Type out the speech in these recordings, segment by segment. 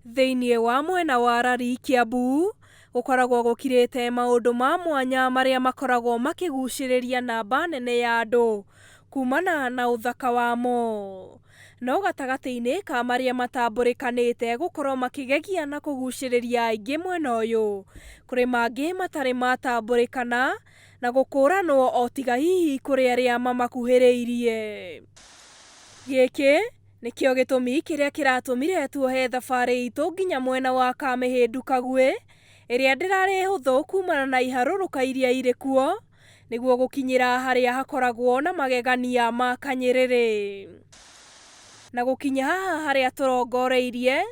Thĩinĩ wa mwena wa Rari Kiambu, gũkoragwo gũkirĩte maũndũ ma mwanya marĩa makoragwo makĩgucĩrĩria namba nene ya andũ kumana na ũthaka wamo. No gatagatĩ-inĩ ka marĩa matambũrĩkanĩte gũkorwo makĩgegia na kũgucĩrĩria aingĩ mwena ũyũ, kũrĩ mangĩ matarĩ matambũrĩkana na gũkũranwo o tiga hihi kũrĩ arĩa mamakuhĩrĩirie. Gĩkĩ nĩkĩo gĩtũmi kĩrĩa kĩratũmire tuohe thabarĩ itũ nginya mwena wa Kamĩhĩndu Kagwĩ, ĩrĩa ndĩrarĩ hũthũ kumana na iharũrũka iria irĩ kuo, nĩguo gũkinyĩra harĩa hakoragwo na magegania ma Kanyĩrĩrĩ. Na gũkinya haha harĩa tũrongoreirie,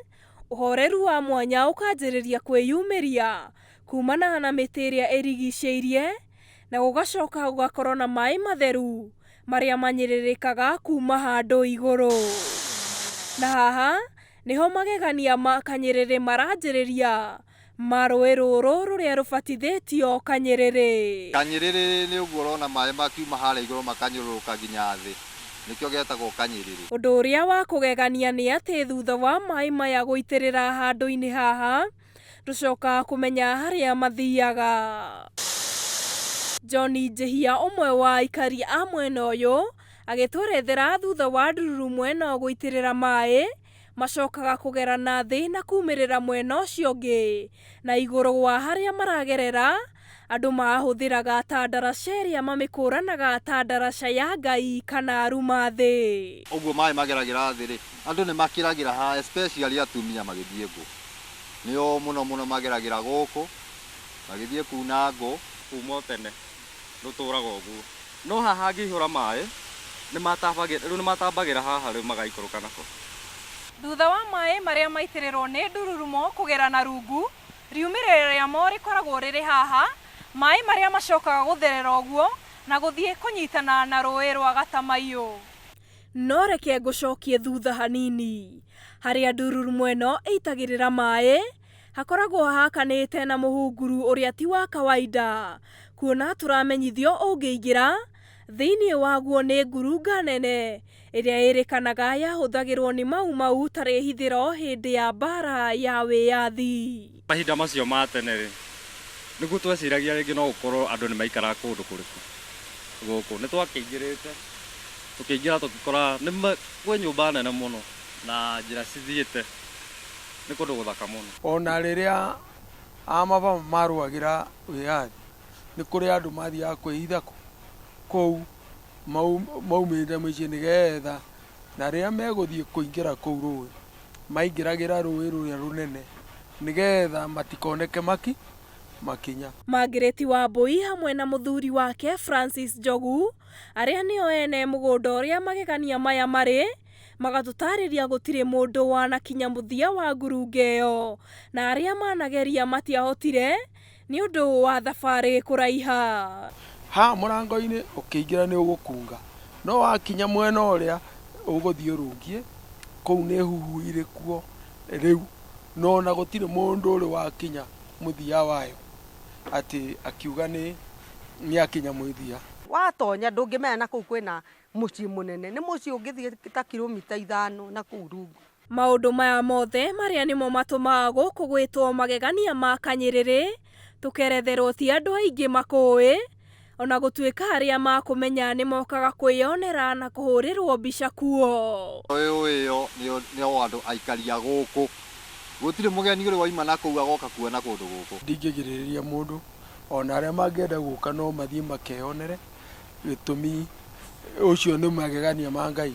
ũhoreru wa mwanya ũkanjĩrĩria kwĩyumĩria kumana na mĩtĩ ĩrĩa ĩrigicĩirie, na gũgacoka gũgakorwo na maĩ matheru marĩa manyĩrĩrĩkaga kuma handũ igũrũ. Na haha nĩho magegania ma Kanyĩrĩrĩ maranjĩrĩria ma rũĩ rũrũ rũrĩa rũbatithĩtio Kanyĩrĩrĩ. Kanyĩrĩrĩ nĩ ũguo ũrona maĩ makiuma harĩa igũrũ makanyũrũrũka nginya thĩ, nĩkĩo getagwo kanyĩrĩrĩ. Ũndũ ũrĩa wa kũgegania nĩ atĩ thutha wa maĩ maya gũitĩrĩra handũ-inĩ haha, ndũcokaga kũmenya harĩa mathiaga. John Njihia ũmwe wa aikari a mwena ũyũ agĩtwerethera thutha wa ndururumo ĩno gũitĩrĩra maĩ macokaga kũgera na thĩ na kumĩrĩra mwena ũcio ũngĩ na igũrũ wa harĩa maragerera andũ mahũthĩraga ta ndaraca ĩrĩa mamĩkũranaga ta ndaraca ya Ngai kana rumathĩ. Ũguo maĩ mageragĩra thĩ rĩ, andũ nĩ makĩragĩra haha especially atumia magĩthiĩ ngũ. Nĩo mũno mũno mageragĩra gũkũ magĩthiĩ kuna ngũ. Kuma o tene rũtũraga ũguo, no haha hangĩihũra maĩ rĩu nĩmatambagĩra haha rĩu magaikũrũka nako. Thutha wa maĩ marĩa maitĩrĩrwo nĩ ndururumo kũgera na rungu, riumĩrĩra rĩamo rĩkoragwo rĩrĩ haha, maĩ marĩa macokaga gũtherera ũguo na gũthiĩ kũnyitana na rũĩ rwa Gatamaiyũ. No reke ngũcokie thutha hanini, harĩa ndururumo ĩno ĩitagĩrĩra maĩ, hakoragwo hakanĩte na mũhunguru ũrĩa ti wa kawaida, kuona tũramenyithio ũngĩingĩra thĩinĩ waguo nĩ ngurunga nene ĩrĩa ĩrĩkanaga yahũthagĩrwo nĩ Mau Mau ta rĩhithĩro hĩndĩ ya mbara ya wĩyathi. Mahinda macio ma tene rĩ, nĩguo tweciragia rĩngĩ no gũkorwo andũ nĩ maikaraga kũndũ kũrĩkũ gũkũ. Nĩ twakĩingĩrĩte, tũkĩingĩra tũgĩkora kwĩ nyũmba nene mũno na njĩra cithiĩte, nĩ kũndũ gũthaka mũno. Ona rĩrĩa amababa marũagĩra wĩyathi, nĩ kũrĩ andũ mathiaga kwĩhitha kũu maumĩte mĩciĩ nĩgetha na rĩrĩa megũthiĩ kũingĩra kũu rũĩ, maingĩragĩra rũĩ rũrĩa rũnene nĩgetha matikoneke makinya. Margaret Wambui hamwe na mũthuri wake Francis Njogu arĩa nĩo ene mũgũnda ũrĩa magegania maya marĩ, magatũtarĩria gũtirĩ mũndũ wanakinya mũthia wa ngurunga ĩyo na arĩa manageria matiahotire nĩ ũndũ wa thabarĩ kũraiha. Haha mũrango-inĩ ũkĩingĩra nĩ ũgũkunga, no wakinya mwena ũrĩa ũgũthiĩ ũrũngie, kũu nĩ huhu irĩ kuo rĩu, no ona gũtirĩ mũndũ ũrĩ wakinya mũthia wayo atĩ akiuga nĩ akinya mũthia. Watonya ndũngĩmenya na kũu kwĩna mũciĩ mũnene, nĩ mũciĩ ũngĩthiĩ ta kilomita 5 na kũu rungu. Maũndũ maya mothe marĩa nĩmo matũmaga gũkũ gwĩtwo magegania ma Kanyĩrĩrĩ, tũkeretherwo ti andũ aingĩ makũĩ, ona gũtuĩka arĩa makũmenya nĩ mokaga kwĩyonera na kũhũrĩrwo mbica kuo. Ũyũ ĩyo nĩ o andũ aikari a gũkũ, gũtirĩ mũgeni ũrĩ waima na kũu agoka kuona kũndũ gũkũ. Ndingĩgirĩrĩria mũndũ, ona arĩa mangĩenda gũka no mathiĩ makeyonere, gĩtũmi ũcio nĩ magegania ma Ngai,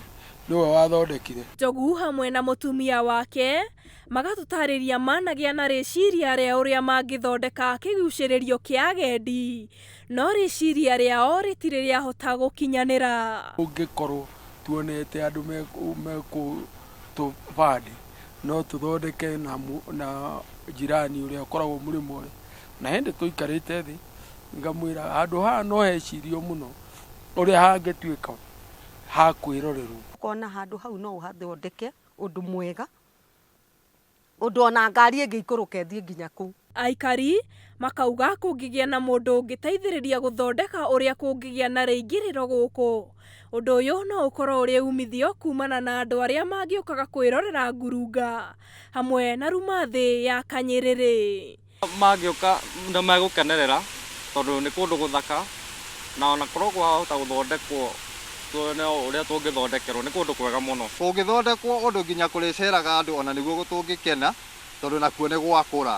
nĩwe wathondekire. Njogu hamwe na mũtumia wake magatũtarĩria managĩa na rĩciria rĩa ũrĩa mangĩthondeka kĩgucĩrĩrio kĩa agendi, no rĩciria rĩao rĩtirĩ rĩahota gũkinyanĩra. Ũngĩkorwo tuonete andũ mekũtũbandi, no tũthondeke na jirani ũrĩa ũkoragwo mũrĩmo ũrĩa. Na hĩndĩ tũikarĩte thĩ, ngamwĩra handũ haha no hecirio mũno ũrĩa hangĩtuĩka ha kwĩrorerwo. Ũkona handũ hau no ũhathondeke ũndũ mwega, ũndũ ona ngari ĩngĩikũrũka ĩthiĩ nginya kũu. Aikari makauga kũngĩgĩa na mũndũ ũngĩteithĩrĩria gũthondeka ũrĩa kũngĩgĩa na rĩingĩrĩro gũkũ, ũndũ ũyũ no ũkorwo ũrĩ umithio kumana na andũ arĩa mangĩũkaga kwĩrorera ngurunga hamwe na rumathĩ ya Kanyĩrĩrĩ. Mangĩũka nĩ megũkenerera tondũ nĩ kũndũ gũthaka, na ona korwo kwahota gũthondekwo tuone ũrĩa tũngĩthondekerwo, nĩ kũndũ kwega mũno. Kũngĩthondekwo ũndũ nginya kũrĩceraga andũ ona nĩguo tũngĩkena, tondũ nakuo nĩ gwakũra.